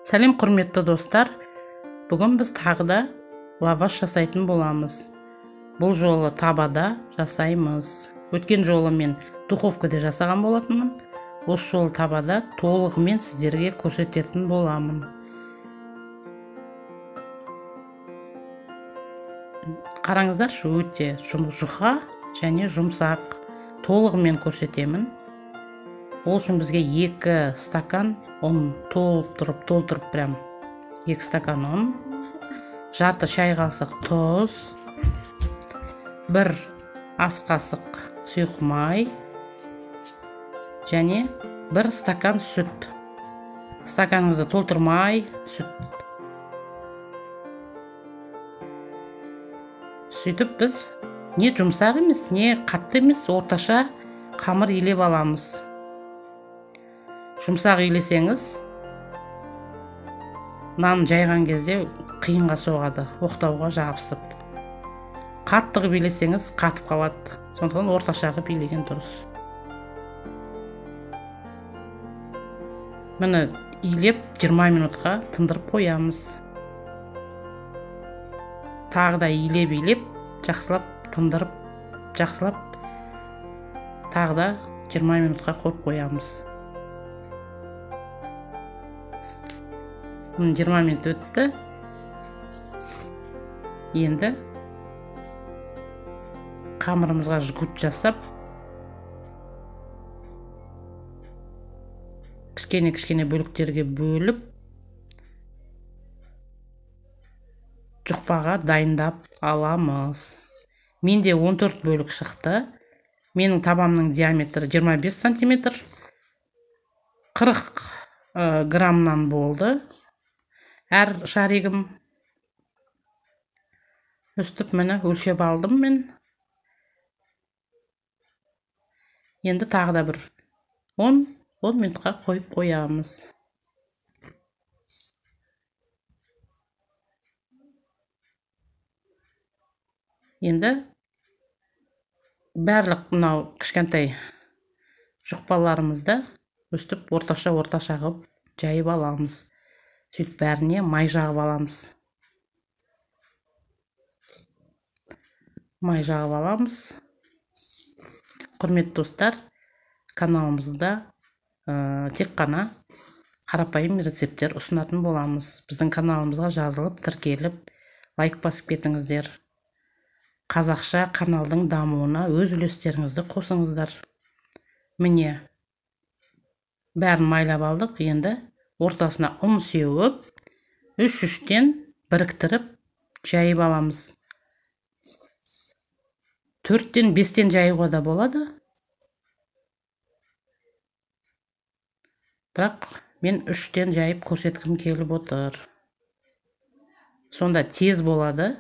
Сәлем құрметті достар. Бүгін біз тағы да лаваш жасайтын боламыз. Бұл жолы табада жасаймыз. Өткен жолы мен духовкада жасаған болатынмын. Осы жолы табада толығымен сіздерге көрсететін боламын. Қараңыздаршы, өте жұқа және жұмсақ. Толығымен көрсетемін. Ол үшін бізге 2 стакан ұн толтырып прям 2 стакан ұн, жарты шай қасық тұз, 1 ас қасық сұйық май және 1 стакан сүт. Стаканыңызды толтырмай сүт. Сөйтіп біз не жұмсақ емес, не қатты емес, орташа қамыр илеп аламыз. Жұмсақ илесеңіз, нан жайған кезде қиынға соғады, оқтауға жабысып. Қатты қылып илесеңіз, қатып қалады. Сондықтан орташа қылып илеген дұрыс. Міне илеп 20 минутқа тындырып қоямыз. Тағы да илеп-илеп, жақсылап тындырып, жақсылап тағы да 20 минутқа қойып қоямыз. 20 минут өтті. Енді қамырымызға жгут жасап, кішкене-кішкене бөліктерге бөліп, жұқпаға дайындап аламыз. Менде 14 бөлік шықты. Менің табамның диаметрі 25 сантиметр. 40 граммнан болды әр шаригім. Өстіп міне өлшеп алдым мен. Енді тағы да бір 10 минутқа қойып қоямыз. Енді барлық мынау кішкентай жұқпаларымызды өстіп орташа қылып жайып аламыз. Сөйтіп бәріне май жағып аламыз. Май жағып аламыз. Құрметті достар, каналымызда тек қана қарапайым рецепттер ұсынатын боламыз. Біздің каналымызға жазылып, тіркеліп, лайк басып кетіңіздер. Қазақша каналдың дамуына өз үлестеріңізді қосыңыздар. Міне, бәрін майлап алдық. Енді ортасына ұн сеуіп, үш-үштен біріктіріп жайып аламыз. 4-тен 5-тен жаюға да болады. Бірақ мен 3-тен жайып көрсеткім келіп отыр. Сонда тез болады.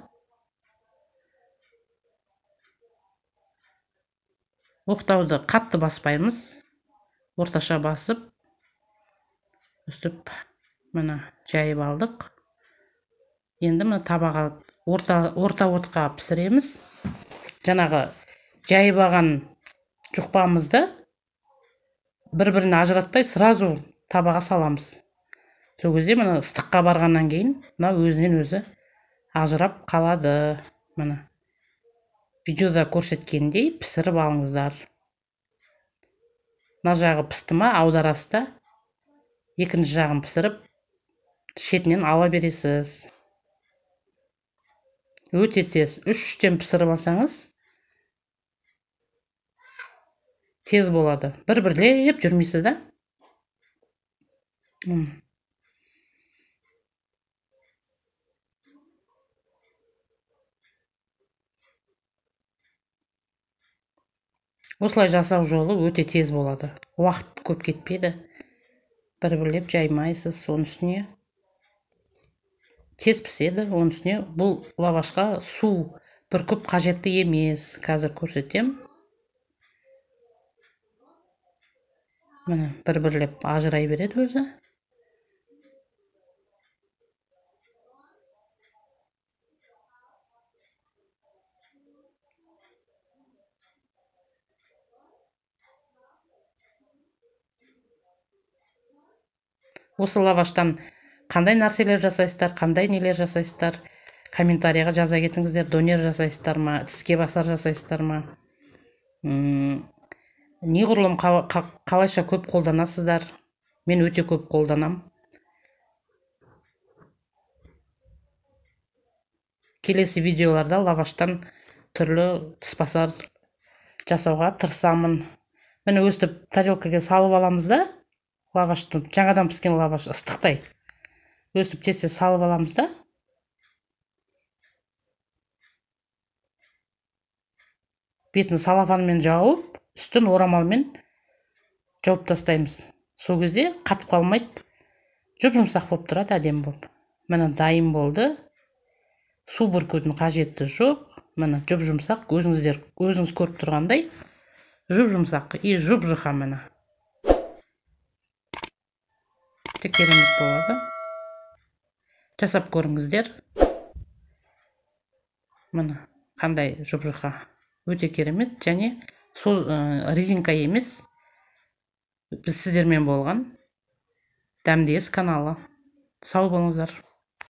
Оқтауды қатты баспаймыз. Орташа басып, өстіп міне жайып алдық. Енді мына табаға орта отқа пісіреміз. Жаңағы жайып алған жұқпамызды бір-біріне ажыратпай сразу табаға саламыз. Сол кезде мына ыстыққа барғаннан кейін мына өзінен өзі ажырап қалады. Міне видеода көрсеткендей пісіріп алыңыздар. Мына жағы пісті ма, аударасыз да екінші жағын пісіріп шетінен ала бересіз. Өте тез, 3-3-тен пісіріп алсаңыз тез болады. Бір-бірлеп жүрмейсіз да. Осылай жасау жолы өте тез болады. Уақыт көп кетпейді. Бір-бірлеп жаймайсыз, оның үстіне тез піседі. Оның үстіне бұл лавашқа су бүркіп қажетті емес. Қазір көрсетем. Міне бір-бірлеп ажырай береді өзі. Осы лаваштан Қандай нәрселер жасайсыздар, қандай нелер жасайсыздар? Комментарийға жаза кетіңіздер. Донер жасайсыздар ма, тіске басар жасайсыздар ма? Неғұрлым қалайша көп қолданасыздар? Мен өте көп қолданам. Келесі видеоларда лаваштан түрлі тіс басар жасауға тырысамын. Міне өстіп тарелкаға салып аламыз да, лавашты, жаңадан піскен лаваш ыстықтай. Өстіп тез-тез салып аламыз да. Бетін салафанмен жауып, үстін орамалмен жауып тастаймыз. Сол кезде қатып қалмайды, жұп-жұмсақ болып тұрады, әдемі болып. Міне дайын болды. Су бүркудің қажеті жоқ. Міне жұп-жұмсақ, өзіңіз көріп тұрғандай жұп-жұмсақ и жұп-жұқа міне. Өте керемет болады. Жасап көріңіздер. Міне қандай жұп-жұқа. Өте керемет және резинка емес. Біз сіздермен болған Дәмді ес каналы. Сау болыңыздар.